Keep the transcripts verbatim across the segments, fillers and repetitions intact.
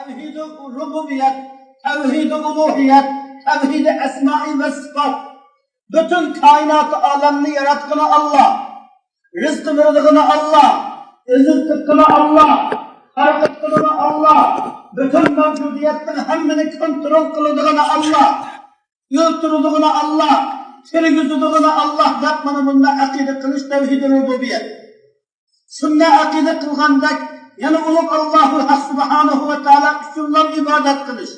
تەۋھىدى رۇبۇبىيەت، تەۋھىدى ئۇلۇھىيەت، تەۋھىدى ئەسمائى ۋە سىپات. پۈتۈن كائىناتى ئالەمنى ياراتقىنى ئاللا. رىزقى بېرىدىغىنى ئاللا. ئىززەت قىلغىنى ئاللا. خەلق قىلغىنى ئاللا. پۈتۈن مەۋجۇدىيەتنىڭ ھەممىنى كونترول قىلىدىغىنى ئاللا. ئۆلتۈرىدىغىنى ئاللا، تىرگۈزىدىغىنى ئاللا دەپ مانا بۇنداق ئەقىدە قىلىش تەۋھىدى رۇبۇبىيەت. شۇنداق ئەقىدە قىلغاندەك، يەنە ئۇلۇغ ئاللاھۇ ھەق سۇبھانەھۇ ۋە تائالا ئۈچۈنلا ئىبادەت قىلىش.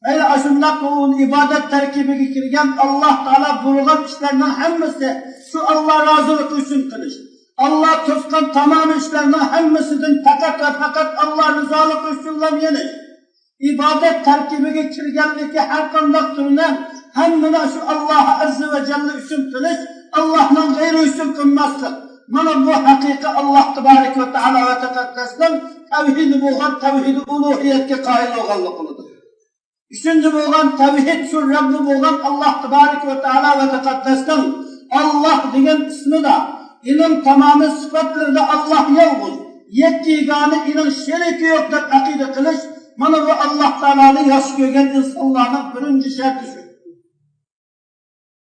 مەيلى ئاشۇنداق ئۇ ئىبادەت تەركىبىگە كىرگەن ئاللا تائالا بۇيرۇغان ئىشلارنىڭ ھەممىسى شۇ ئاللا رازىلىقى ئۈچۈن قىلىش. ئاللا توسقان تامامى ئىشلارنىڭ ھەممىسىدىن پەقەت ۋە پەقەت ئاللا رىزالىقى ئۈچۈنلا يېنىش. ئىبادەت تەركىبىگە كىرگەنلىكى ھەر قانداق تۈرنى ھەممىنى شۇ ئاللا ئەززە ۋە جەللە ئۈچۈن قىلىش، ئاللانىڭ غەيرى ئۈچۈن قىلماسلىق. مانا بۇ ھەقىقىي ئاللا تەبارەك ۋە تائالا ۋە تەقەددەسنىڭ تەۋھىدى بولغان تەۋھىدى ئۇلۇھىيەتكە قايىل بولغانلىق بولىدۇ. ئۈچىنچى بولغان تەۋھىد شۇ رەببى بولغان ئاللا تەبارەك ۋە تائالا ۋە تەقەددەسنىڭ ئاللا دېگەن ئىسمىدا ئېنىڭ تامامى سۈپەتلىرىدە ئاللا يالغۇز، يەككە يېگانە، ئېنىڭ شېرىكى يوق دەپ ئەقىدە قىلىش، مانا بۇ ئاللا تائالانى ياخشى كۆرگەن ئىنسانلارنىڭ بىرىنچى شەرتى شۇ.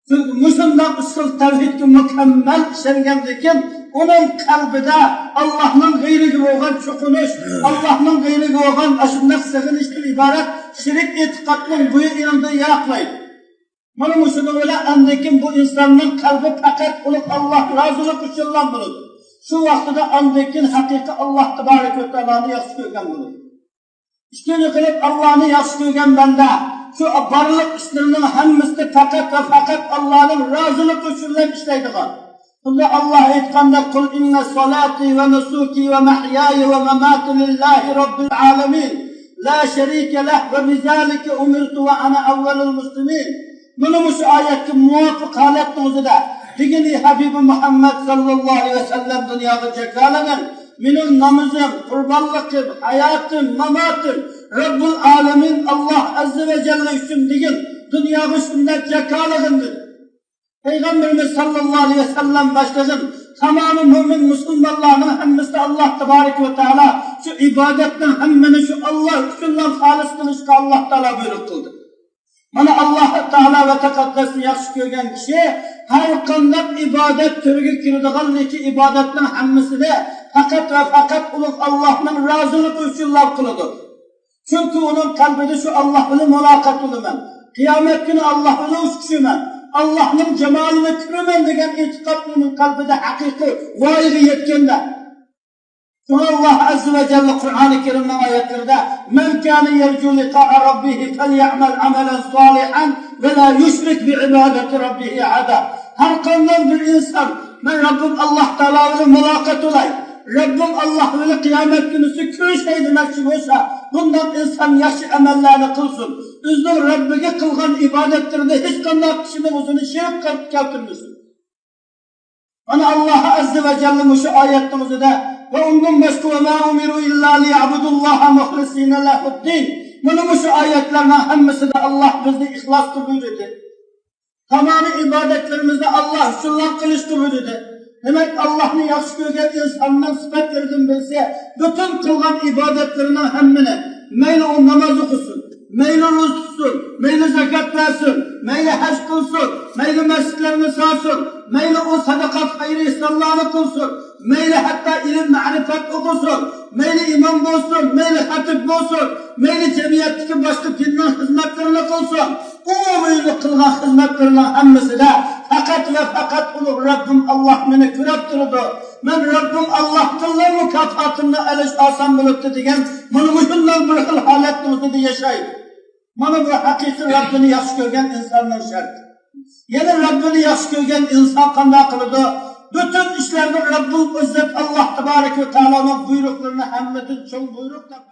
چۈنكى مۇشۇنداق ئۇسۇل تەۋھىدكە مۇكەممەل ئىشەنگەندىكىن، ئۇنىڭ قەلبىدە ئاللانىڭ غەيرىگە بولغان چوقۇنۇش، ئاللانىڭ غەيرىگە بولغان ئاشۇنداق سېغىنىشتىن ئىبارەت شېرىك ئېتىقادنىڭ بويى ئېنىڭدىن يىراقلايدۇ. مانا مۇشۇنىڭ بىلەن ئاندىن كېيىن بۇ ئىنساننىڭ قەلبى پەقەت ئۇلۇغ ئاللا رازىلىقى ئۈچۈنلا بولىدۇ. شۇ ۋاقتىدا ئاندىن كېيىن ھەقىقىي ئاللا تەبارەك ۋە تائالانى ياخشى كۆرگەن بولىدۇ. ئىككىنچى قىلىپ، ئاللانى ياخشى كۆرگەن بەندە شۇ بارلىق ئىشلىرىنىڭ ھەممىسىدە پەقەت ۋە پەقەت ئاللانىڭ رازىلىقى ئۈچۈنلا ئىشلەيدىغان. بۇندا ئاللا ئېيتقاندەك، قل إن صلاتي ونسكي ومحياي ومماتي لله رب العالمين لا شريك له وبذلك أمرت وأنا أول المسلمين. مانا مۇشۇ ئايەتكە مۇۋاپىق ھالەتنىڭ ئۆزىدە دېگىنى ھەبىبى مۇھەممەد ساللاللاھۇ ئەلەيھى ۋەسەللەم دۇنياغا جاكارلىغان، مېنىڭ نامىزىم، قۇربانلىقىم، ھاياتىم، ماماتىم رەببۇل ئالەمىن ئاللا ئەززە ۋە جەللە ئۈچۈن دېگىن، دۇنياغا شۇنداق جاكارلىغىن دېدى. پەيغەمبىرىمىز ساللاللاھۇ ئەلەيھى ۋەسەللەم باشلىغىن تامامى مۆمىن مۇسۇلمانلارنىڭ ھەممىسىدە ئاللا تەبارەك ۋە تائالا شۇ ئىبادەتنىڭ ھەممىنى شۇ ئاللا ئۈچۈنلا خالىس قىلىشقا ئاللا تائالا بۇيرۇق قىلدى. مانا ئاللا تائالا ۋە تەقەددەسنى ياخشى كۆرگەن كىشى ھەر قانداق ئىبادەت تۈرىگە كىرىدىغانلىكى ئىبادەتنىڭ ھەممىسىنى پەقەت ۋە پەقەت ئۇلۇغ ئاللانىڭ رازىلىقى ئۈچۈنلا قىلىدۇ. چۈنكى ئۇنىڭ قەلبىدە شۇ ئاللا بىلەن مۇلاقات قىلىمەن، قىيامەت كۈنى ئاللا بىلەن ئۇچرىشىمەن، ئاللانىڭ جامالىنى كۆرىمەن دېگەن ئېتىقاد ئۇنىڭ قەلبىدە ھەقىقىي ۋايىغا يەتكەندە. شۇڭا ئاللا ئەززە ۋە جەللە قۇرئانى كەرىمنىڭ ئايەتلىرىدە، من كان يرجو لقاء ربه فليعمل عملا صالحا ولا يشرك بعبادة ربه أحدا. ھەر قانداق بىر ئىنسان، مەن رەببىم ئاللا تائالا بىلەن مۇلاقات بولاي، رەببىم ئاللا بىلەن قىيامەت كۈنىسى كۆرۈشەي دېمەكچى بولسا، بۇنداق ئىنسان ياخشى ئەمەللەرنى قىلسۇن. ئۆزىنىڭ رەببىگە قىلغان ئىبادەتلىرىدە ھېچقانداق كىشىنىڭ ئۆزىنى شېرىك قىلىپ كەلتۈرمىسۇن. مانا ئاللا ئەززە ۋە جەللە مۇشۇ ئايەتنىڭ ئۆزىدە، ۋە ئۇندىن باشقا، وما أمروا إلا ليعبدوا الله مخلصين له الدين. مانا مۇشۇ ئايەتلەرنىڭ ھەممىسىدە ئاللا بىزنى ئىخلاسقا بۇيرۇدى. تامامى ئىبادەتلىرىمىزنى ئاللا ئۈچۈنلا قىلىشقا بۇيرۇدى. دېمەك، ئاللانى ياخشى كۆرگەن ئىنساننىڭ سۈپەتلىرىدىن بىرسى، پۈتۈن قىلغان ئىبادەتلىرىنىڭ ھەممىنى، مەيلى ئۇ ناماز ئوقۇسۇن، مەيلى روزا تۇتسۇن، مەيلى زاكات بەرسۇن، مەيلى ھەج قىلسۇن، مەيلى مەسچىتلەرنى سالسۇن، مەيلى ئۇ سەدىقە خەير ئېھسانلارنى قىلسۇن، مەيلى ھەتتا ئىلىم مەرىپەت ئوقۇسۇن، مەيلى ئىمام بولسۇن، مەيلى خەتىپ بولسۇن، مەيلى جەمئىيەتتىكى باشقا دىننىڭ خىزمەتلىرىنى قىلسۇن، ئومۇميۈزلۈك قىلغان خىزمەتلىرىنىڭ ھەممىسىدە پەقەت ۋە پەقەت ئۇلۇغ رەببىم ئاللا مېنى كۆرۈپ تۇرىدۇ، مەن رەببىم ئاللاھتىنلا مۇكاپاتىمنى ئېلىش ئاسان بولۇپتۇ دېگەن مانا مۇشۇنداق بىر خىل ھالەتنىڭ ئۆزىدە ياشايدۇ. مانا بۇ ھەقىقىي رەببىنى ياخشى كۆرگەن ئىنساننىڭ شەرتى. يەنە رەببىنى ياخشى كۆرگەن ئىنسان قانداق قىلىدۇ؟ پۈتۈن ئىشلارنى رەببۇل ئىززەت ئاللا تەبارەك ۋە تائالانىڭ بۇيرۇقلىرىنى ھەممىدىن چوڭ بۇيرۇق دەپ